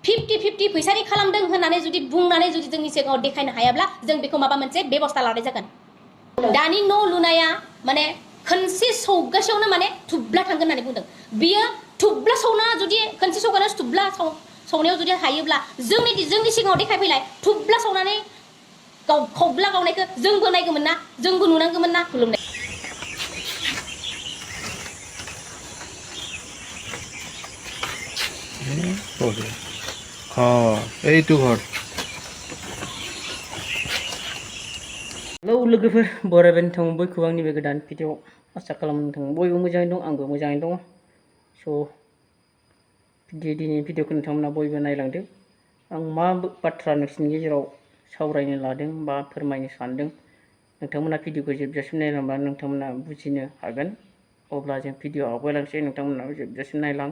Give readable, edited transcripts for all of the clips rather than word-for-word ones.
50-50 फैसानि खालामदों होननानै जुदि बुंनानै जुदि जोंनि सिगाङाव देखायनो हायाब्ला जों बेखौ माबा मोनसे बेबस्था लानाय जागोन दानि न' लुनाया माने खनसे सौगासेयावनो माने थुब्ला थांगोन होननानै बुंदों बियो थुब्ला सौना जुदि खनसे सौगानो थुब्ला सौनायाव जुदि हायोब्ला जोंनि सिगाङाव देखायफैलाय थुब्ला सौनानै खौब्ला गावनायखौ जोंबो नायगौमोन ना जोंबो नुनांगौमोन ना खुलुमनाय এইটো ঘর हेलौ लोगोफोर बरायबाय नोंथां बयखौबो आंनि बे गोदान भिडिअ आसा खालामो नोंथां बयबो मोजाङै दं आंबो मोजाङै दङ स' दिनै भिडिअखौ नोंथांमोना बयबो नायलांदो आं मा बाथ्रा नोंसिनि गेजेराव सावरायनो लादों बा फोरमायनो सानदों नोंथांमोना भिडिअखौ जोबजासिम नायलांबा नोंथांमोना बुजिनो हागोन अब्ला जों भिडिअ आवगायलांसै नोंथांमोना जोबजासिम नायलां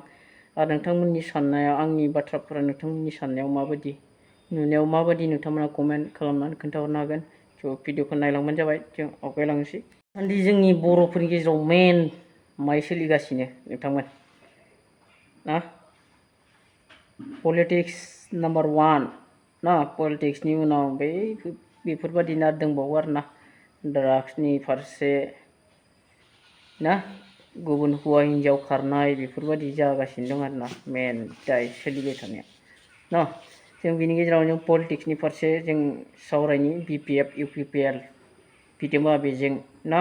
आरो नोंथांमोननि साननाया आंनि बाथ्राफोरा नोंथांमोननि साननायाव माबायदि नुनायाव माबायदि नोंथांमोना कमेन्ट खालामनानै खोन्थाहरनो हागोन स' भिडिअखौ नायलांबानो जाबाय जों आवगायलांसै दान्दि जोंनि बर'फोरनि गेजेराव मेन माइ सोलिगासिनो नोंथांमोन ना पलिटिक्स नाम्बार 1 ना पलिटिक्सनि उनाव बेफोरबायदिनो दंबावो आरो ना ड्राग्सनि फारसे ना गुबुन हौवा हिन्जाव खारनाय बेफोरबायदि जागासिनो दं आरो ना मेन दाय सोलिबाय थानाया ना जों बिनि गेजेराव जों पलिटिक्सनि फारसे जों सावरायनि BPF UPPL बिदोंबा बेजों ना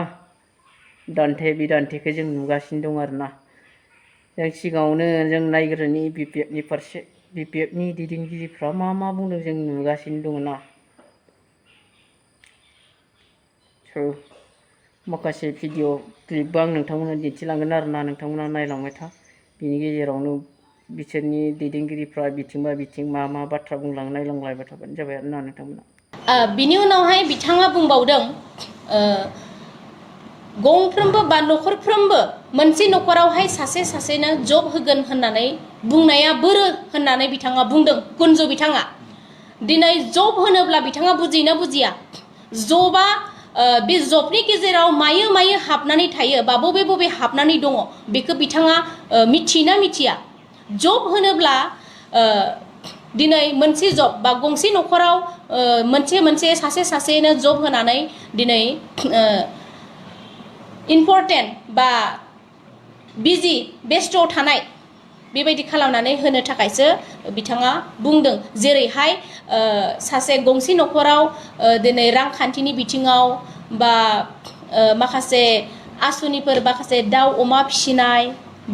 दान्थे बिदान्थेखौ जों नुगासिनो दं आरो ना जों सिगाङावनो जों नायग्रोनि BPFनि फारसे BPFनि दैदेनगिरिफ्रा मा बुंदों जों नुगासिनो दङ ना माखासे भिडिअ क्लिपबो आं नोंथांमोननो दिन्थिलांगोन आरो ना नोंथांमोना नायलांबाय था बिनि गेजेरावनो बिसोरनि दैदेनगिरिफ्रा बिथिंबा बिथिं मा बाथ्रा बुंलांनो नायलांलायबाय थाबानो जाबाय आरो ना नोंथांमोना बिनि उनावहाय बिथाङा बुंबावदों गंफ्रोमबो बा नखरफ्रोमबो मोनसे नखरावहाय सासेनो जब होगोन होननानै बुंनाया बोरो होननानै बिथाङा बुंदों कुनजु बिथाङा दिनै जब होनोब्ला बिथाङा बुजियोना बुजिया जबा बे जबनि गेजेराव मायो हाबनानै थायो बा बबे हाबनानै दङ बेखौ बिथाङा मिथियोना मिथिया जब होनोब्ला दिनै मोनसे जब बा गंसे नखराव मोनसे सासेनो जब होनानै दिनै इम्परटेन्ट बा बिजि बेस्थ थानाय बेबायदि खालामनानै होनो थाखायसो बिथाङा बुंदों जेरैहाय सासे गंसे नखराव दिनै रांखान्थिनि बिथिङाव बा माखासे आसुनिफोर माखासे दाउ अमा फिसिनाय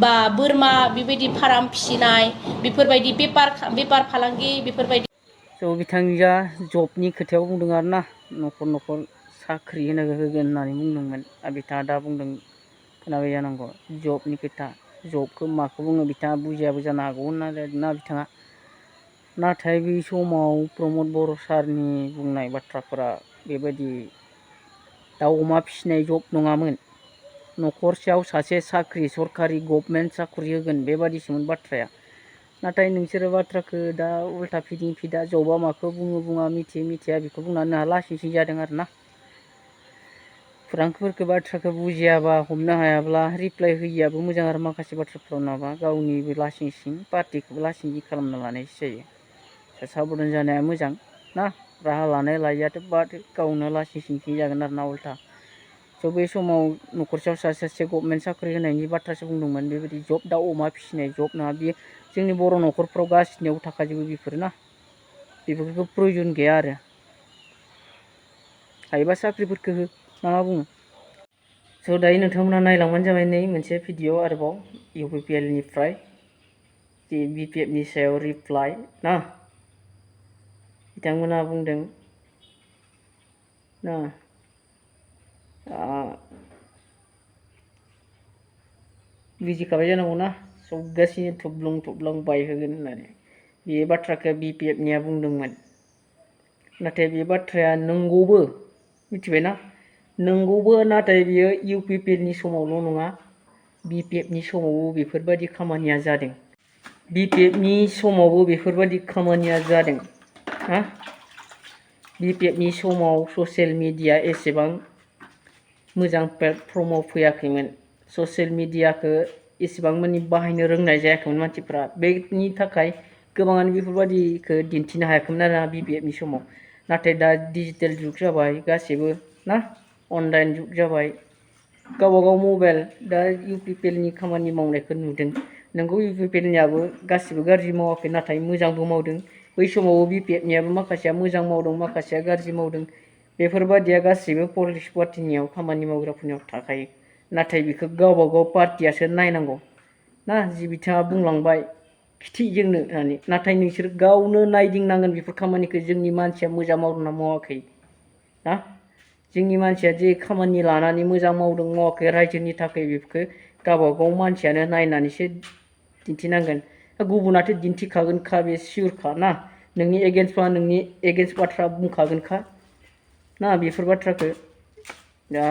बा बोरमा बेबायदि फार्म फिसिनाय बेफोरबायदि बेपार फालांगि बेफोरबायदि स' बिथांजोआ जबनि खोथायाव बुंदों आरो ना नखर साख्रि होगोन होननानै बुंदोंमोन आरो बिथाङा दा बुंदों खोनाबाय जानांगौ जबनि खोथा जबखौ माखौ बुङो बिथाङा बुजियाबो जानो हागौ होनना बिथाङा नाथाय बै समाव प्रमद बर' सारनि बुंनाय बाथ्राफोरा बेबायदि दाउ अमा फिसिनाय जब नङामोन नखरसेयाव सासे साख्रि सरकारि गभर्नमेन्ट साख्रि होगोन बेबादिसोमोन बाथ्राया नाथाय नोंसोरो बाथ्राखौ दा उल्था फिदा जबा माखौ बुङा मिथिया बेखौ बुंनानै लासिंसिं जादों आरो ना खुरांफोरखौ बाथ्राखौ बुजियाबा हमनो हायाब्ला रिप्लाय होयियाबो मोजां आरो माखासे बाथ्राफ्राव नङाबा गावनिबो लासिंसिं पार्टिखौबो लासिंसिं खालामना लानायसो जायो साबधान जानाया मोजां ना राहा लायाथ' बाद गावनो लासिंसिं जागोन आरो ना उल्था स' बे समाव नखरसेयाव सासे गभर्नमेन्ट साख्रि होनायनि बाथ्रासो बुंदोंमोन बेबायदि जब दाउ अमा फिसिनाय जब नङा बेयो जोंनि बर' नखरफ्राव गासिनियाव थाखाजोबो बेफोर ना बेफोरखौ प्रयजन गैया आरो हायोबा साख्रिफोरखौ हो मा बुङो स' दायो नोंथांमोना नायलांबानो जाबाय नै मोनसे भिडिअ आरोबाव UPPL निफ्राय BPFनि सायाव रिप्लाय ना बिथांमोना बुंदों ना बुजिखाबाय जानांगौ ना सौगासिनो थुब्लुं बायहोगोन होननानै बे बाथ्राखौ BPFनिया बुंदोंमोन नाथाय बे बाथ्राया नंगौबो मिथिबायना नंगौबो नाथाय बियो UPPLनि समावल' नङा BPFनि समावबो बेफोरबायदि खामानिया जादों BPFनि समावबो बेफोरबायदि खामानिया जादों हा BPFनि समाव ससियेल मिडिया एसेबां मोजां प्लेटफर्माव फैयाखैमोन ससियेल मिडियाखौ एसेबां मानि बाहायनो रोंनाय जायाखैमोन मानसिफ्रा बेनि थाखाय गोबाङानो बेफोरबायदिखौ दिन्थिनो हायाखैमोन आरोना BPFनि समाव नाथाय दा डिजिटेल जुग जाबाय गासैबो ना अनलाइन जुग जाबाय गावबा गाव मबाइल दा UPPLनि खामानि मावनायखौ नुदों नोंगौ UPPLनियाबो गासिबो गाज्रि मावाखै नाथाय मोजांबो मावदों बै समावबो BPFनियाबो माखासेया मोजां मावदों माखासेया गाज्रि मावदों बेफोरबादिया गासिबो पलिटिक्स पार्टिनियाव खामानि मावग्राफोरनियाव थाखायो नाथाय बेखौ गावबा गाव पार्टियासो नायनांगौ ना जि बिथाङा बुंलांबाय खिथिजोंनो होननानै नाथाय नोंसोर गावनो नायदिंनांगोन बेफोर खामानिखौ जोंनि मानसिया मोजां मावदोंना मावाखै ना जोंनि मानसिया जे खामानि लानानै मोजां मावदों मावाखै रायजोनि थाखाय बेफोरखौ गावबा गाव मानसियानो नायनानैसो दिन्थिनांगोन गुबुनाथ' दिन्थिखागोनखा बे सियरखा ना नोंनि एगेन्स्टआ नोंनि एगेन्स्ट बाथ्रा बुंखागोनखा ना बेफोर बाथ्राखौ दा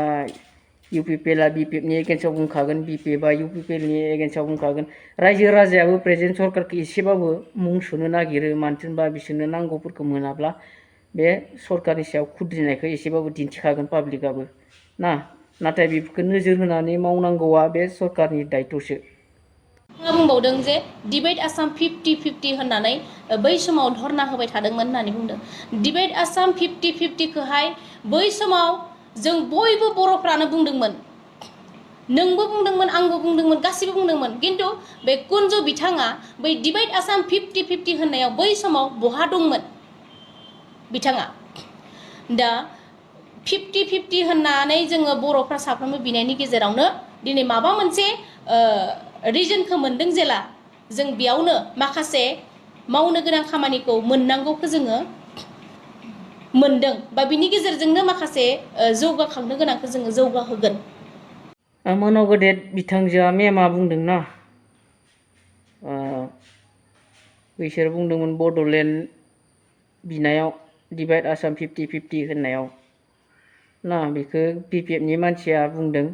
UPPLआ BPFनि एगेन्स्टआव बुंखागोन BPFआ UPPLनि एगेन्स्टआव बुंखागोन रायजो राजायाबो प्रेजेन्ट सरकारखौ एसेबाबो मुं सुनो नागिरो मानो होनबा बिसोरनो नांगौफोरखौ मोनाब्ला बे सरकारनि सायाव खुद्रिनायखौ एसेबाबो दिन्थिखागोन पाब्लिकआबो ना नाथाय बेफोरखौ नोजोर होनानै मावनांगौआ बे सरकारनि दायथ'सो बुंबावदों जे डिबेट आसाम 50-50 होननानै बै समाव धरना होबाय थादोंमोन होननानै बुंदों डिबेट आसाम 50-50 खोहाय बै समाव जों बयबो बर'फ्रानो बुंदोंमोन नोंबो बुंदोंमोन आंबो बुंदोंमोन गासिबो बुंदोंमोन किन्तु बे कुनजु बिथाङा बै डिबेट आसाम 50-50 होननायाव बै समाव बहा दंमोन बिथाङा दा 50-50 होननानै जोङो बर'फ्रा साफ्रोमबो बिनायनि गेजेरावनो दिनै माबा मोनसे रिजनखौ मोनदों जेला जों बेयावनो माखासे मावनो गोनां खामानिखौ मोननांगौखौ जोङो मोनदों बा बिनि गेजेरजोंनो माखासे जौगाखांनो गोनांखौ जोङो जौगाहोगोन मन'गदेत बिथांजोआ मेमा बुंदोंना बिसोर बुंदोंमोन बड'लेण्ड बिनायाव डिभाइड आसाम 50-50 होननायाव ना बेखौ BPFनि मानसिया बुंदों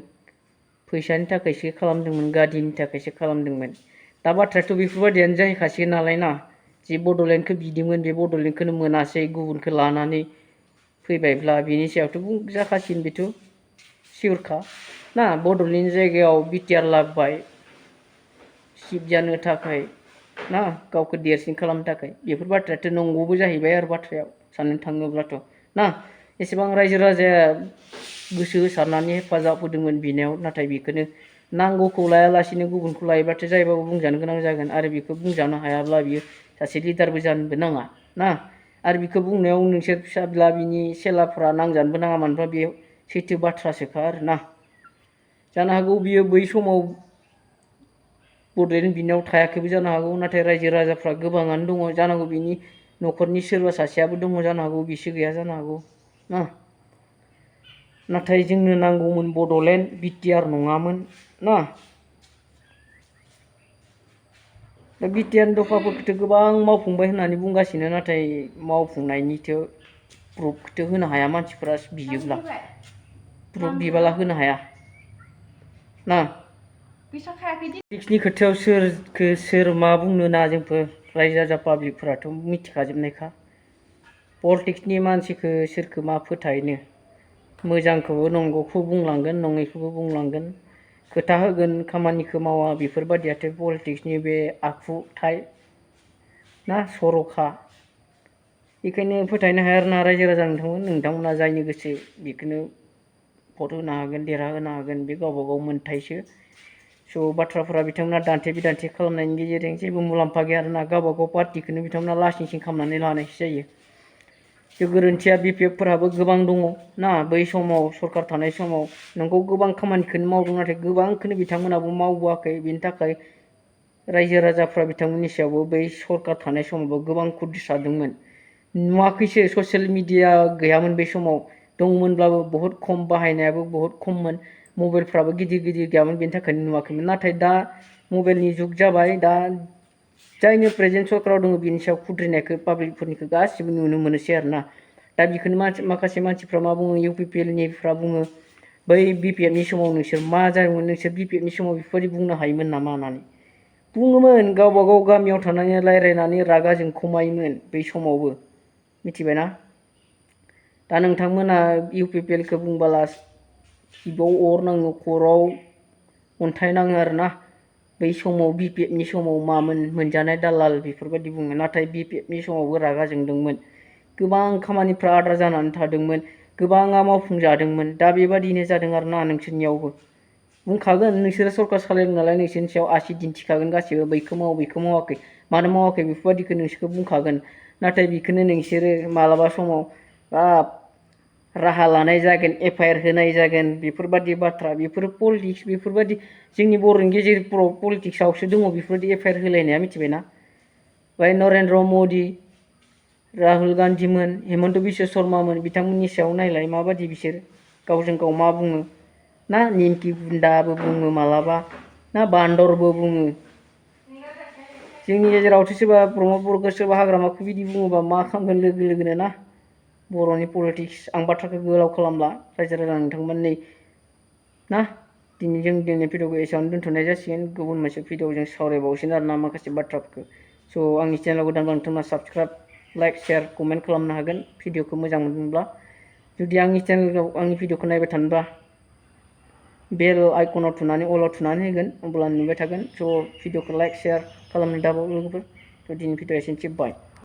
फैसानि थाखायसो खालामदोंमोन गादिनि थाखायसो खालामदोंमोन दा बाथ्रायाथ' बेफोरबायदियानो जाहैखासिगोन नालाय ना जि बड'लेण्डखौ बिदोंमोन बे बड'लेण्डखौनो मोनासै गुबुनखौ लानानै फैबायब्ला बिनि सायावथ' जाखासिगोन बेथ' सियरखा ना बड'लेण्ड जायगायाव BTR लाबोबाय चिफ जानो थाखाय ना गावखौ देरसिन खालामनो थाखाय बेफोर बाथ्रायाथ' नंगौबो जाहैबाय आरो बाथ्रायाव साननो थाङोब्लाथ' ना एसेबां रायजो राजाया गोसो होसारनानै हेफाजाब होदोंमोन बिनायाव नाथाय बेखौनो नांगौखौ लायालासिनो गुबुनखौ लायोब्लाथ' जायबाबो बुंजानो गोनां जागोन आरो बेखौ बुंजानो हायाब्ला बियो सासे लिडारबो जानोबो नाङा ना आरो बेखौ बुंनायाव नोंसोर फिसाब्ला बिनि सेलाफ्रा नांजानोबो नाङा मानोबा बे सैथो बाथ्रासोखा आरो ना जानो हागौ बियो बै समाव बड'लेण्ड बिनायाव थायाखैबो जानो हागौ नाथाय रायजो राजाफ्रा गोबाङानो दङ जानांगौ बिनि न'खरनि सोरबा सासेयाबो दङ जानो हागौ बिसो गैया जानो हागौ ना नाथाय जोंनो नांगौमोन बड'लेण्ड BTR नङामोन ना दा BTR दफाफोरखौथ' गोबां मावफुंबाय होननानै बुंगासिनो नाथाय मावफुंनायनिथ' प्रुफखौथ' होनो हाया मानसिफोरा बियोब्ला प्रुफ बिबाला होनो हाया ना पलिटिक्सनि खोथायाव सोरखौ सोर मा बुंनो ना जोंफोर रायजो राजा पाब्लिकफोराथ' मिथिखाजोबनायखा पलिटिक्सनि मानसिखौ सोरखौ मा फोथायनो मोजांखौबो नंगौखौ बुंलांगोन नङैखौबो बुंलांगोन खोथा होगोन खामानिखौ मावा बेफोरबादियाथ' पलिटिक्सनि बे आखुथाय ना सर'खा बेखायनो फोथायनो हाया आरोना रायजो राजा नोंथांमोना जायनो गोसो बेखौनो भट होनो हागोन देरहाहोनो हागोन बे गावबा गाव मोनथायसो स' बाथ्राफोरा बिथांमोना दान्थे बिदान्थे खालामनायनि गेजेरजों जेबो मुलाम्फा गैया आरोना गावबा गाव पार्टिखौनो बिथांमोना लासिं सिं खालामनानै लानायसो जायो बे गोरोन्थिया BPF-फोराबो गोबां दङ ना बै समाव सरकार थानाय समाव नोंगौ गोबां खामानिखौनो मावदों नाथाय गोबांखौनो बिथांमोनाबो मावबोआखै बिनि थाखाय रायजो राजाफ्रा बिथांमोननि सायावबो बै सरकार थानाय समावबो गोबां खुद्रिसारदोंमोन नुवाखैसो ससियेल मिडिया गैयामोन बै समाव दंमोनब्लाबो बहुत खम बाहायनायाबो बहुत खममोन मबाइलफ्राबो गिदिर गिदिर गैयामोन बेनि थाखायनो नुवाखैमोन नाथाय दा मबाइलनि जुग जाबाय दा जायनो प्रेजेन्ट सरकाराव दङ बिनि सायाव खुद्रिनायखौ पाब्लिकफोरनिखौ गासिबो नुनो मोनोसै आरोना दा बेखौनो माखासे मानसिफ्रा मा बुङो UPPLनिफ्रा बुङो बै BPF-नि समाव नोंसोर मा जायोमोन नोंसोर BPF-नि समाव बेफोरबायदि बुंनो हायोमोन नामा होननानै बुङोमोन गावबा गाव गामियाव थानानै रायज्लायनानै रागा जोंखमायोमोन बै समावबो मिथिबायना दा नोंथांमोना UPPL-खौ बुंबाला जिबआव अर नाङो खर'आव अन्थाइ नाङो आरोना बै समाव BPFनि समाव मामोन मोनजानाय दालाल बेफोरबायदि बुङो नाथाय BPFनि समावबो रागा जोंदोंमोन गोबां खामानिफ्रा आद्रा जानानै थादोंमोन गोबाङा मावफुंजादोंमोन दा बेबादिनो जादों आरोना नोंसोरनियावबो बुंखागोन नोंसोरो सरकार सालायदों नालाय नोंसोरनि सायाव आसि दिन्थिखागोन गासिबो बैखौ माव बैखौ मावाखै मानो मावाखै बेफोरबायदिखौ नोंसोरखौ बुंखागोन नाथाय बेखौनो नोंसोरो मालाबा समाव राहा लानाय जागोन FIR होनाय जागोन बेफोरबायदि बाथ्रा बेफोरो पलिटिक्स बेफोरबायदि जोंनि बर'नि गेजेरफ्राव पलिटिक्सआवसो दङ बेफोरबायदि FIR होलायनाया मिथिबायना बाय नरेन्द्र मदि राहुल गान्धीमोन हेमन्त बिश्व शर्मामोन बिथांमोननि सायाव नायलाय माबायदि बिसोर गावजों गाव मा बुङो ना निमखि गुन्दाबो बुङो मालाबा ना बान्दरबो बुङो जोंनि गेजेरावथ' सोरबा प्रमद बर'खौ सोरबा हाग्रामाखौ बिदि बुङोबा मा खालामगोन लोगो लोगोनो ना बर'नि पलिटिक्स आं बाथ्राखौ गोलाव खालामला रायजो राजा नोंथांमोन नै ना दिनै जों दिनै भिडिअखौ एसेयावनो दोनथ'नाय जासिगोन गुबुन मोनसे भिडिअजों सावरायबावसिगोन आरोना माखासे बाथ्राफोरखौ स' आंनि चेनेलाव गोदानबा नोंथांमोना साबस्क्राइब लाइक शेयार कमेन्ट खालामनो हागोन भिडिअखौ मोजां मोनदोंब्ला जुदि आंनि चेनेलाव आंनि भिडिअखौ नायबाय थानोबा बेल आइकनाव थुनानै अलाव थुनानै होगोन अब्ला नुबाय थागोन स' भिडिअखौ लाइक शेयार खालामनो दाबाव लोगोफोर थ' दिनै भिडिअ एसेनोसै बाय